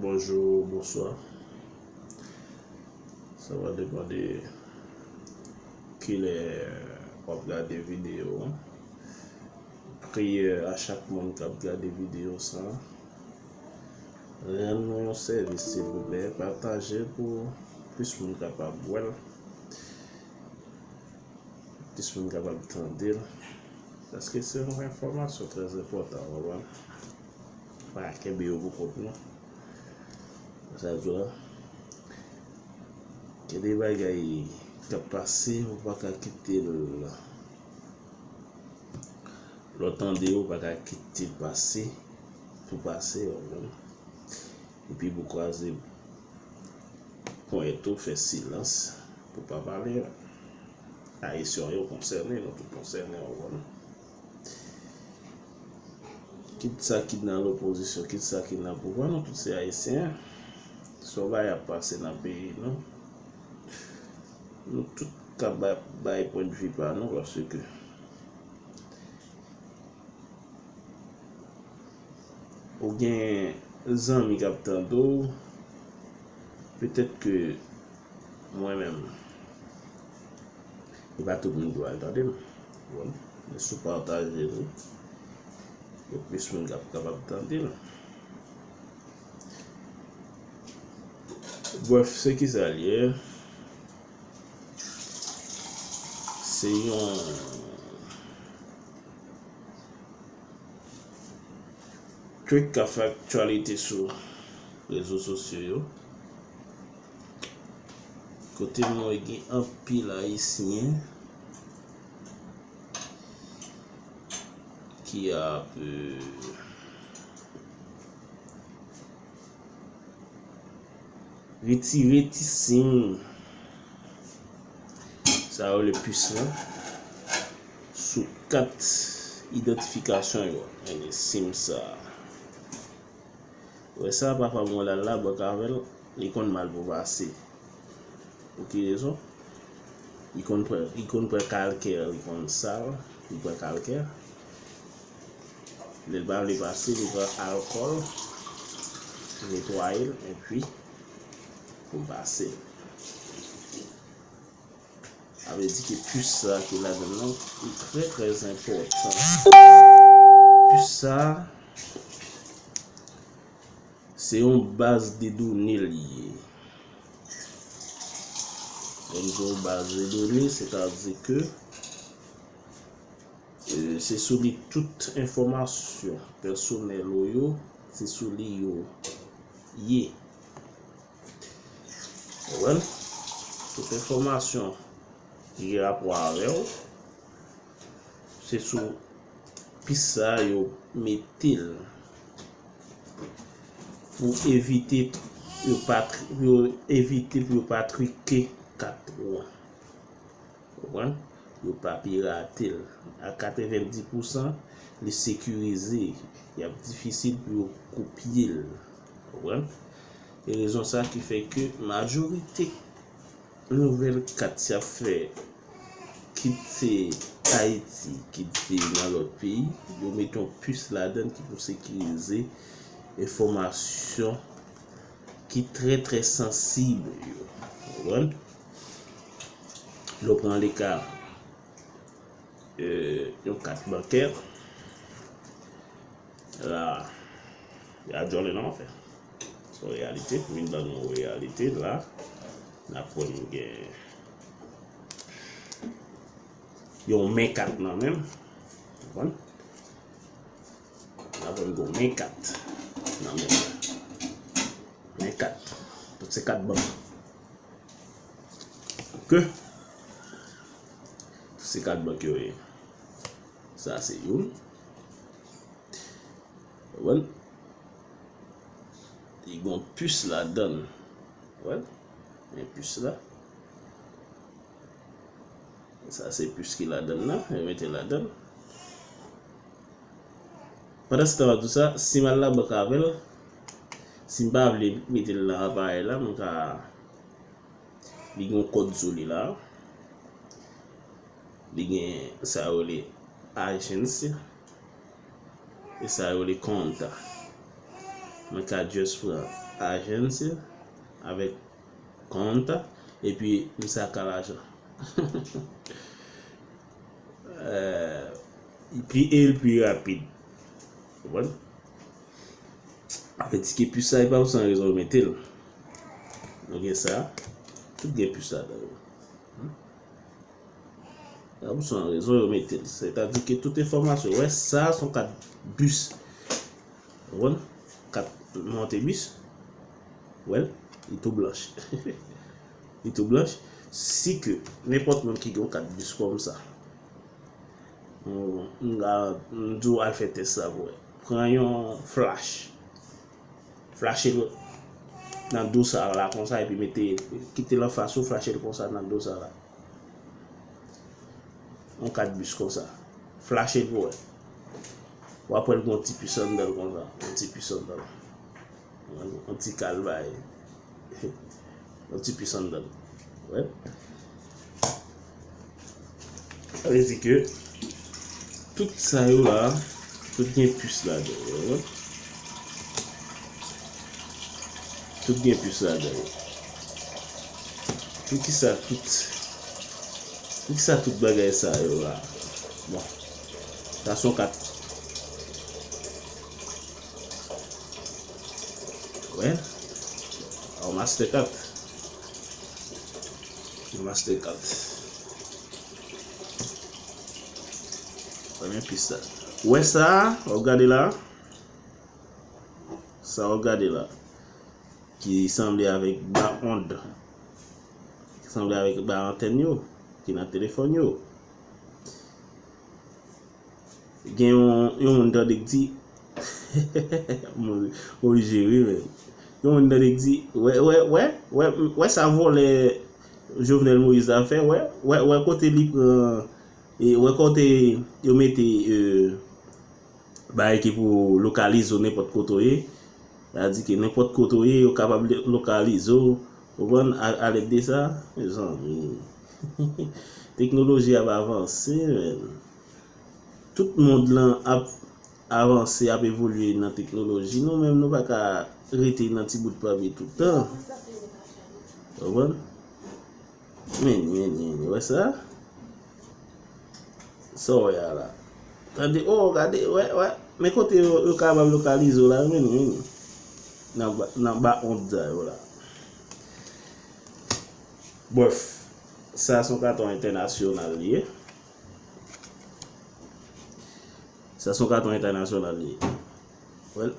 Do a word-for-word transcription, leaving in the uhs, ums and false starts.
Bonjou, bonswa. Sa va depann de kilè w ap gade videyo an. Priyè a chak moun k ap gade videyo sa a. Rann nou yon sèvis, silvouplè. Pataje l pou plis moun kapab wè l. Plis moun kapab tande l. Paske se yon enfòmasyon trè enpòtan, w konprann? Pa kenbe yo pou kont nou. Sa vle di la, gen de bagay k ap pase, ou pa ka kite l. Lè w tande, ou pa ka kite l pase pou pase, w konprann? Epi pou kwaze ponyèt ou, fè silans pou pa pale. Ayisyen yo konsène, nou tout konsène, w konprann? Kit sa ki nan lopozisyon, kit sa ki nan pouvwa, nou tout se Ayisyen. Se yon bagay ap pase nan peyi nou. Nou tout ka bay, bay pwennvi pa nou, paske ou gen zanmi k ap tande w, petèt ke mwen menm, e pa tout moun ki pral tande m. Bon, men si w pataje l, gen plis moun k ap kapab tande l. Brèf, se kisa l ye? Se yon trèk k ap fè aktyalite sou rezo sosyo yo, kote m wè gen anpil Ayisyen ki ap, euh, retire ti siy sa yo, le pis la, sou kat idantifikasyon yo. Ebyen, sim sa. Ou wè sa, papa mwen la, la, bank avè l, li konn mal pou pase. Pou ki rezon? Li konn pran, li konn pran kalkè, li konn sal, li pran kalkè. Lè l pa vle pase, li pran alkòl, netwaye l, epi pou l pase. Sa vle di ke pis sa ki ladan l lan, li trè, trè enpòtan. Pis sa, se yon baz de done li ye. Lè m di yon baz de done, sètadi ke, euh, se sou li tout enfòmasyon pèsonèl ou yo, se sou li yo ye. Ou konprann? Tout enfòmasyon ki gen rapò avè w, se sou pis sa yo mete l pou evite yo pa tri-, pou yo evite pou yo pa trike kat ou an. Ou konprann? Yo pa pirate l. A katrevenndis pousan, li sekirize. Y ap difisil pou yo kopye l. Ou konprann? E rezon sa ki fè ke majorite nouvèl kat y ap fè, kit se Ayiti, kit se nan lòt peyi, yo mete yon pis ladan l ki pou sekirize enfòmasyon ki trè, trè sansib yo. Ou konprann? Lè w pran le ka, euh, yon kat bankè, la, y a djòle nan afè. Se yon reyalite, m vin ban nou reyalite la. N ap wè m gen yon men kat nan men m. Konprann? N ap wè m gen yon men kat nan men m. Men kat. Tout se kat bank. Ok. Tout se kat bank yo ye. Sa se youn. Ou konprann? Li gon pis ladan l. Ou konprann? Men pis la. Sa se pis ki ladan l lan, yo mete ladan l. Pandan se tan m ap di w sa, si m al labank avè l, si m pa vle mete l nan aparèy la, m ka, li gen yon kòd sou li la. Li gen sa yo rele agency. E sa yo rele konta. Mwen ka just pran agency, avèk kont, epi misye a ka lajan. Euh, pi e l pi rapid. Konprann? Sa vle di ke pis la, e pa pou san rezon yo mete l. Nou gen sa, tout gen pis ladan yo. E pa pou san rezon yo mete l. Sètadi ke tout enfòmasyon, wè, sa se yon kat bis. Ou konprann? Kat monte bis. Wè l, li tou blanch. Li tou blanch. Si ke nenpòt moun ki gen yon kat bis kòm sa, m, m, m di w al fè tès la pou wè. Pran yon flash. Flache l nan do sa la konsa, epi mete, kite l anfas ou, flache l konsa nan do sa la. Yon kat bis konsa. Flache l pou wè. W ap wè l gen yon ti pis anndan l konsa. Yon ti pis anndan l. Yon ti kalbay. Yon ti pis anndan l. Wè. Sa vle di ke tout sa yo la, tout gen pis ladan yo, wè. Tout gen pis ladan yo. Poukisa tout, poukisa tout bagay sa yo la? Bon, sa se yon kat. Wè, yon master kat. Yon master kat. Premye pis la. Ou wè sa, w ap gade la. Sa w ap gade la. Ki sanble avèk ba ond. Ki sanble avèk ba antèn yo. Ki nan telefòn yo. Gen yon, yon moun tande k di, Mo-, Moïse Jerry, men. Yon moun tande k di, wè, wè, wè, wè, wè sa vòlè Jovenel Moïse la fè, wè, wè, wè kote li pran, e, wè kote yo mete, e, bagay ki pou lokalize w nenpòt kote w ye. Sa di ke nenpòt kote w ye, yo kapab le-, lokalize w. Ou konprann? A, alèd de sa, mezanmi. Teknoloji ap avanse, men. Tout mond lan ap avanse, ap evolye nan teknoloji. Nou menm, nou pa ka rete nan ti bout papye tout tan. Ou konprann? Vini, vini, vini. Wè sa? Sa w wè a la. Tande, oh, gade, wè, wè. Men kote yo, yo kapab lokalize w la, vini, vini. Nan ba, nan ba ond sa yo la. Brèf, sa se yon katon entènasyonal li ye. Sa se yon katon entènasyonal li ye. Wè l,